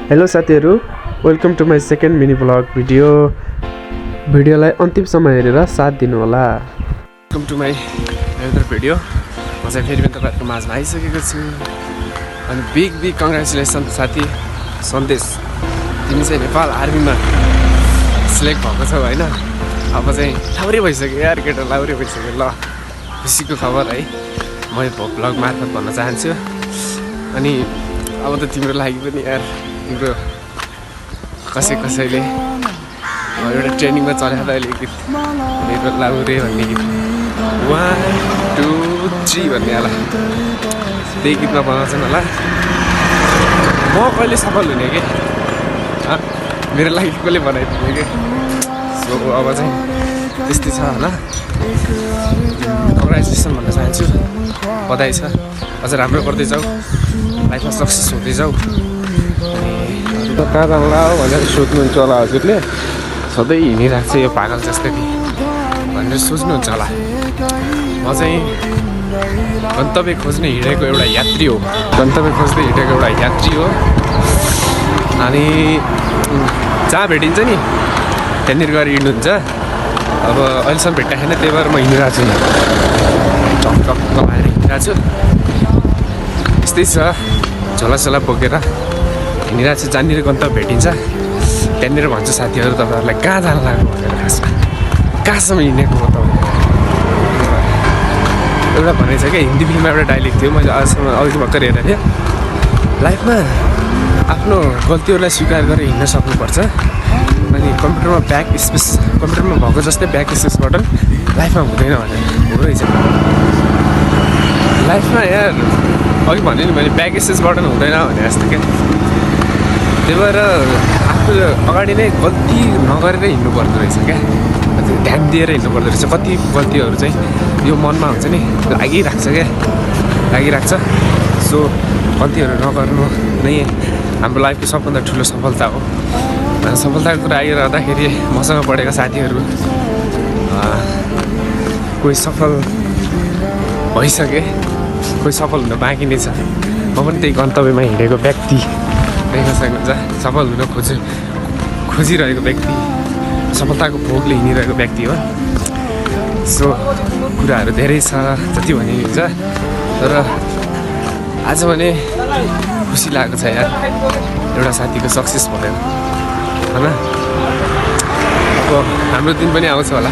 Hello साथीहरु, welcome to my second mini blog भिडियोलाई अन्तिमसम्म हेरेर साथ दिनु होला। Welcome to my another video. म चाहिँ फेरि पनि तपाईहरुको माझमा आइसकेको छु। अनि बिग कंग्रेचुलेसन साथी सन्देश, तिमी चाहिँ नेपाल आर्मीमा सिलेक्ट भएको छौ हैन। अब चाहिँ लाउरे भइसक्यो यार, केटा लाउरे भइसक्यो। ल खुसीको खबर है, म यो ब्लग मार्फत भन्न चाहन्छु। अनि अब त तिम्रो लागि पनि यार, तिम्रो कसैले एउटा ट्रेनिङमा चलेको त अहिले गीत मेरो लाउरे भन्ने गीत 1 2 3 भन्ने होला, त्यही गीतमा बनाउँछन् होला। म कहिले सफल हुने कि मेरो लागि कसले बनाइदिने कि। सो अब चाहिँ त्यस्तै छ होला। कङ्ग्रेचुलेसन भन्न चाहन्छु, बधाई छ। अझ राम्रो गर्दै जाऊ, लाइफमा सक्सेस हुँदै जाऊ। कहाँ जाउँला भनेर सोध्नुहुन्छ होला हजुरले। सधैँ हिँडिरहेको छ यो पागल जस्तै भनेर सोच्नुहुन्छ होला। म चाहिँ गन्तव्य खोज्दै हिँडेको एउटा यात्री हो। अनि जहाँ भेटिन्छ नि त्यहाँनिर गएर हिँड्नुहुन्छ। अब अहिलेसम्म भेट्टा छैन, त्यही भएर म हिँडिरहेको छु। टक लगाएर हिँडिरहेको छु। यस्तै छ, झोलासोला बोकेर हिँडिरहेको छु। जहाँनिर गन्तव्य भेटिन्छ त्यहाँनिर भन्छु साथीहरू तपाईँहरूलाई कहाँ जानु लाग्यो भनेर। खासमा कहाँसम्म हिँडेको हो तपाईँ। एउटा भनेको छ क्या, हिन्दी फिल्ममा एउटा डाइलेक्ट थियो, मैले अझसम्म अघि भर्खर हेरेको थिएँ। लाइफमा आफ्नो गल्तीहरूलाई स्वीकार गरेर हिँड्न सक्नुपर्छ। अनि कम्प्युटरमा भएको जस्तै ब्याक स्पेस बटन लाइफमा हुँदैन भनेर हो रहेछ। लाइफमा यार अघि भने नि मैले ब्याक स्पेस बटन हुँदैन भने जस्तो क्या। त्यही भएर आफू अगाडि नै गल्ती नगरेर हिँड्नु पर्दो रहेछ क्या। ध्यान दिएर हिँड्नु पर्दो रहेछ। कति गल्तीहरू चाहिँ यो मनमा हुन्छ नि, लागिराख्छ। सो गल्तीहरू नगर्नु नै हाम्रो लाइफको सबभन्दा ठुलो सफलता हो। सफलताको कुरा आइरहँदाखेरि मसँग पढेका साथीहरू कोही सफल भइसके, कोही सफल हुन बाँकी नै छ। म पनि त्यही गन्तव्यमा हिँडेको व्यक्ति देख्न सक्नुहुन्छ। सफल हुन खोजिरहेको व्यक्ति, सफलताको भोगले हिँडिरहेको व्यक्ति हो। सो कुराहरू धेरै छ जति भने हुन्छ, तर आज भने खुसी लागेको छ यार, एउटा साथीको सक्सेस भयो होइन। अब हाम्रो दिन पनि आउँछ होला।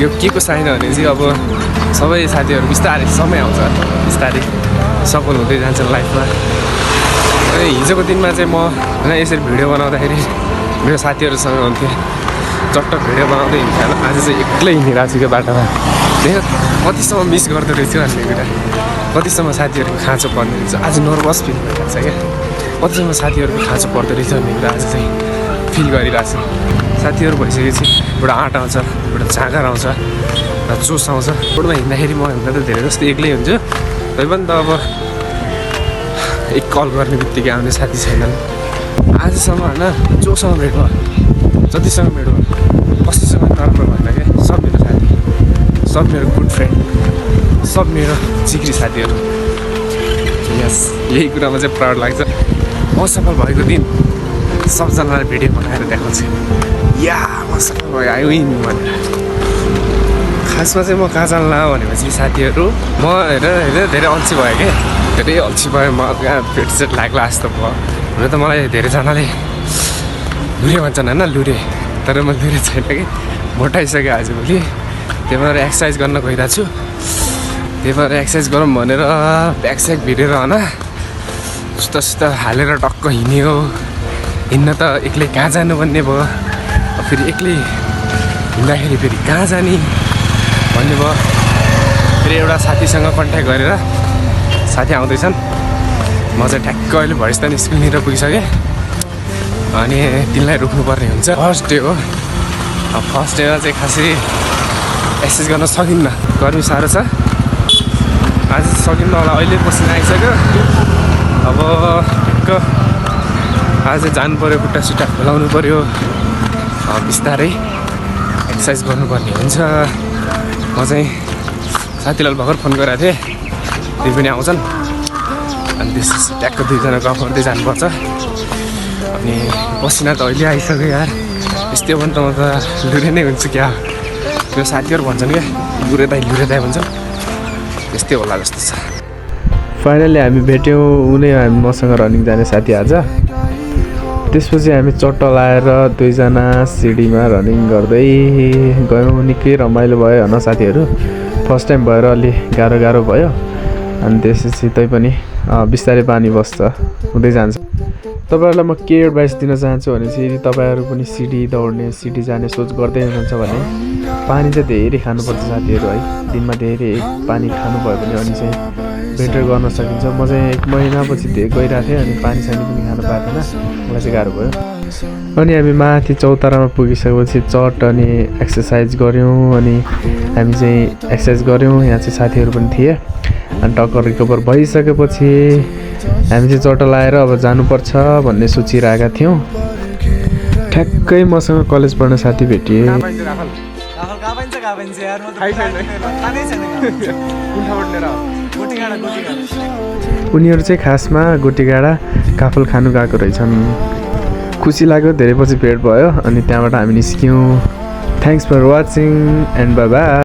यो के को साइन भने चाहिँ अब सबै साथीहरू बिस्तारै समय आउँछ, बिस्तारै सफल हुँदै जान्छन् लाइफमा। अनि हिजोको दिनमा चाहिँ म होइन यसरी भिडियो बनाउँदाखेरि मेरो साथीहरूसँग हुन्थेँ, चट्ट भिडियो बनाउँदै हिँड्थेँ। आज चाहिँ एक्लै हिँडिरहेको छु क्या बाटोमा। देख कतिसम्म मिस गर्दो रहेछ भन्ने कुरा, कतिसम्म साथीहरूको खाँचो पर्ने रहेछ। आज नर्भस फिल भइरहेको छ क्या, कतिसम्म साथीहरूको खाँचो पर्दो रहेछ भन्ने कुरा आज चाहिँ फिल गरिरहेको छु। साथीहरू भइसकेपछि एउटा आँट आउँछ, एउटा जाँगर आउँछ, एउटा जोस आउँछ। रोडमा हिँड्दाखेरि म हिँड्दा त धेरै जस्तो एक्लै हुन्छु। तै पनि त अब एक कल गर्ने बित्तिकै आउने साथी छैनन् आजसम्म होइन। जोसँग भेट भयो, जतिसँग भेट भयो, कसैसँग नराम्रो भएन क्या। सब मेरो साथी, सब मेरो गुड फ्रेन्ड, सब मेरो जिग्री साथीहरू। यस, यही कुरामा चाहिँ प्राउड लाग्छ। म सफल भएको दिन सबजनालाई भिडियो बनाएर देखाउँछु, या म सफल भयो, आयो भनेर। खासमा चाहिँ म कहाँ जानला भनेपछि साथीहरू, म हेर धेरै अल्छी भयो क्या, धेरै अल्छी भयो। म कहाँ पेटसेट लाग्ला जस्तो भयो। हुन त मलाई धेरैजनाले लुरे भन्छन् होइन, लुरे, तर म लुरे छैन कि। मोटाइसक्यो आजभोलि, त्यही भएर एक्सर्साइज गर्न गइरहेको छु। त्यही भएर एक्सर्साइज गरौँ भनेर ब्याकस्याक भिरेर होइन सुस्ता हालेर टक्क हिँड्यो। हिँड्न त एक्लै कहाँ जानु भन्ने भयो। फेरि एक्लै हिँड्दाखेरि फेरि कहाँ जाने भन्ने भयो। फेरि एउटा साथीसँग कन्ट्याक्ट गरेर, साथी आउँदैछन्, म चाहिँ ठ्याक्क अहिले भरिस्तान स्कुलनिर पुगिसकेँ। अनि तिनलाई रोक्नुपर्ने हुन्छ। फर्स्ट डे हो। अब फर्स्ट डेमा चाहिँ खासै एक्सर्साइज गर्न सकिन्न, गर्मी साह्रो छ। आज सकिन्न होला, अहिले पसिना आइसक्यो। अब ठिक्क आज जानु पऱ्यो, खुट्टा सुट्टा खोलाउनु पऱ्यो, बिस्तारै एक्सर्साइज गर्नुपर्ने हुन्छ। म चाहिँ साथीलाई भर्खर फोन गरेको थिएँ, ती पनि आउँछन्। अनि त्यस ट्याक्क दुईजना गफ गर्दै जानुपर्छ। अनि पसिना त अहिले आइसक्यो यार। यस्तै भने त म त लुरे नै हुन्छु क्या। त्यो साथीहरू भन्छन् क्या लुरे दाइ भन्छ, त्यस्तै होला जस्तो छ। फाइनली हामी भेट्यौँ उनी हामी मसँग रनिङ जाने साथी आज। त्यसपछि हामी चट्ट लाएर दुईजना सिडीमा रनिङ गर्दै गयौँ। निकै रमाइलो भयो होइन साथीहरू। फर्स्ट टाइम भएर अलि गाह्रो भयो। अनि त्यसपछि तैपनि बिस्तारै बानी बस्छ, हुँदै जान्छ। तपाईँहरूलाई म के एडभाइस दिन चाहन्छु भने चाहिँ यदि तपाईँहरू पनि सिडी दौड्ने सिडी जाने सोच गर्दै हुनुहुन्छ भने पानी चाहिँ धेरै खानुपर्छ साथीहरू है। दिनमा धेरै पानी खानुभयो भने अनि चाहिँ बेटर गर्न सकिन्छ। म चाहिँ 1 महिनापछि गइरहेको थिएँ अनि पानी सानी पनि खानु पाएको थिएन, मलाई चाहिँ गाह्रो भयो। अनि हामी माथि चौतारामा पुगिसकेपछि चट अनि एक्सर्साइज गऱ्यौँ। अनि हामी चाहिँ एक्सर्साइज गऱ्यौँ, यहाँ चाहिँ साथीहरू पनि थिए। अनि टक्कर रिकभर भइसकेपछि हामी चाहिँ चट्ट लाएर अब जानुपर्छ भन्ने सोचिरहेका थियौँ। ठ्याक्कै मसँग कलेज पढ्ने साथी भेटिए। उनीहरू चाहिँ खासमा गोटीगाडा काफल खानु गएको रहेछन्। खुसी लाग्यो, धेरै पछि भेट भयो अनि त्यहाँबाट हामी निस्क्यौँ। Thanks for watching and bye by.